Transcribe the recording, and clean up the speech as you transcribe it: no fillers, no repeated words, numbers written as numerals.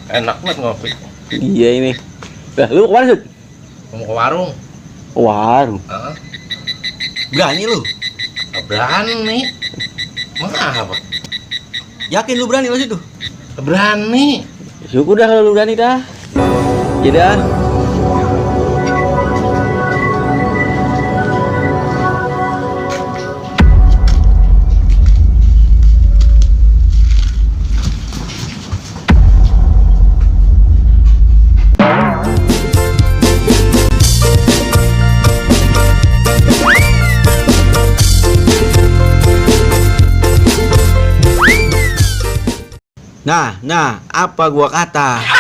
Enak banget ngopi. Iya ini. Lah, lu mau kemana, Sud? Mau ke warung. Warung. Heeh. Berani lu? Berani. Apa? Yakin lu berani mas itu? Berani. Syukur dah kalau lu berani dah. Ya dah. Nah, apa gua kata?